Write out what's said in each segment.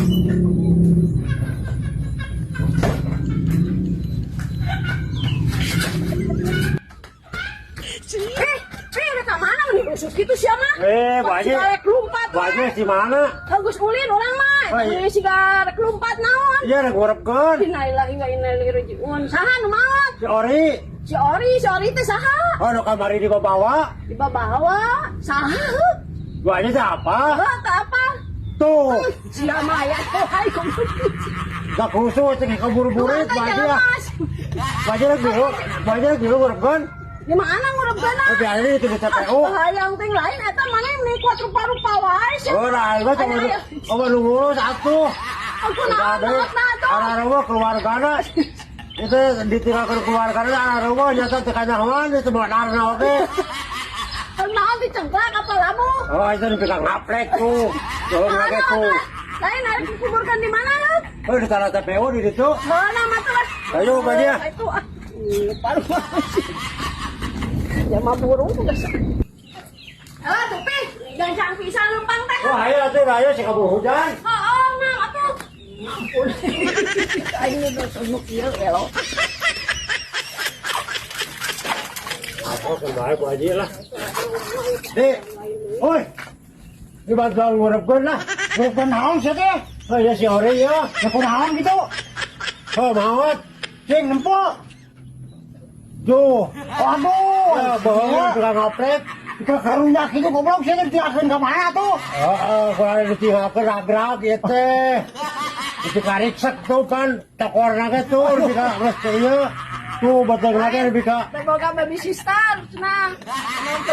Eh, eh, udah ka mana nih rusuh gitu sia mah? Eh, Bu Haji. Siga rek lumpat. Bu Haji di mana? Bagus ulin urang mah. Oh, iya. Ini siga rek lumpat naon? Iya, rek ngurepkeun. Innalillahi wa inna ilaihi rajiun. Saha nu maot? Si Ori. Si Ori, si Ori teh saha? Oh, nu kamari dibawa. Dibawa. Saha? Bu Haji teh apa? Heuh, teh apa? Tuh, Sia mah aya teh hai kumpul. gak khusus cek kaburu-burit Bu Haji ya. Bu Haji rek dulu, Bu Haji rek dulu ngurepkeun. Di mana ngurepkeun? Oh, biasa itu di TPU. Hayang ting lain eta mana ini kuat rupa-rupa wae sih. Oh, nah, aing mah cuma cuma nu ngurus atuh. Aku naon maotna atuh? Arah-arah keluargana. Itu ditinggalkan keluargana arah-arah nyata teu kanyahoan itu mah darna oge. Naon dicengklak apa lamu? Oh, itu dipegang ngaplek tuh. Tuh ngake tuh. Lain harus dikuburkan di mana lu? Oh, di tanah TPU di situ. Mana mah tuh lah. Ayo, Pak dia. Itu ah. Palu. Ya mah burung tuh geus. Ah, tuh pi, gancang pisan lempang teh. Oh, ayo atuh, ayo si kabur hujan. Oh, nang atuh. Ampun. Aing nu nu kieu elo. Aku kembali Bu Haji lah. Dek, oi. Dibantuan ngurepkeun lah. Ngurepkeun naon sia teh? Oh, ya si Ori ya. Ya kunaon gitu? Oh, maot. Cing nempo. Tuh. Aduh. Ya, bohong tukang ngaplek. Ka karunya kitu goblok sia teh ditinggalkeun ka mana tuh? Heeh, kurang ditinggalkeun rag-rag ieu teh. Itu kariksek tuh kan tokorna ge tuh lebih ka geus teh ieu. Tuh beteungna ge lebih ka Boga baby sister cenah.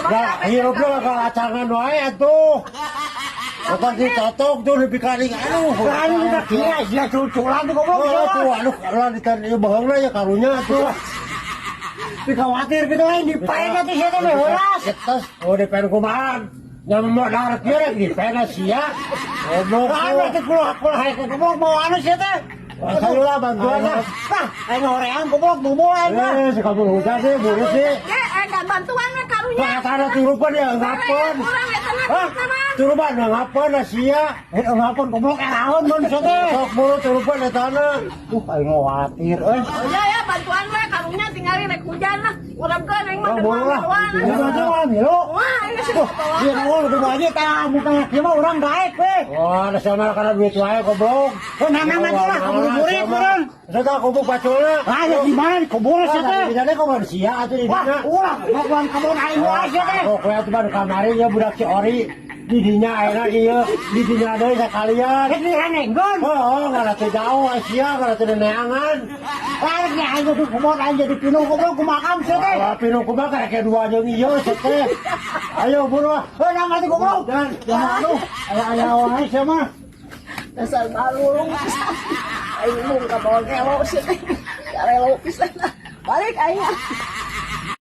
Nah, hirupna ka acangan wae atuh. Bukan ditotok tuh lebih ka aduh. Aduh udah kira sia cuculan tuh goblok. Oh, tuh aduh kalau ditan ieu bohongna ya karunya tuh. Dikhawatir gitu aing dipaen atuh sia teh heuras. Etos, oh dipen kumaha. Nya mau dar kieu rek dipen sia. Goblok. Anu teh kula kula hayang goblok mau anu sia teh. Ayo lah bantuan lah. Lah, aing hoream goblok bobo aing mah. Eh, si kabur hujan sih, buru sih. Eh, eh, bantuan we karunya. Kata turupan ya ngapon. Urang eta mah Hah? mah. Turupan ya ngapon sia. Eh, ngapon goblok eraon mun sia teh. Sok buru turupan eta na. Aing khawatir euy. Oh iya ya bantuan we karunya tinggali rek hujan lah. Urangkeun aing mah Oh, buru lah. bantuan. Ya bantuan milu. Wah, ini sih Iya, nuhun kudu aja tah muka kieu mah urang daek we. Wah, ada sama karena duit wae goblok. Oh, nana mah tuh lah kabur-burit meureun. Saya tak kubuk paculna. Ah, ya gimana dikubur sia teh? Di sana kok manusia atuh di Wah, dinya. ulah ngobrol kebun aing wae sia teh. Oh, kowe atuh baru kamari ya budak si Ori. Di dinya ayeuna ieu, di dinya deui sakalian. Rek direnengkeun. Oh, nggak teu jauh sia, nggak teu neangan. Ah, rek aing kudu kubur aing jadi pinuh goblok kumakam sia teh. Wah, pinuh kumaha karek dua jeung ieu sia teh. Ayo buru ah. Heuh, nang atuh goblok. Dan Jangan aduh, aya-aya wae sia mah. Dasar balulung pisan. Aing mung ka bawa gelo sih. Garelo pisan. Balik aing.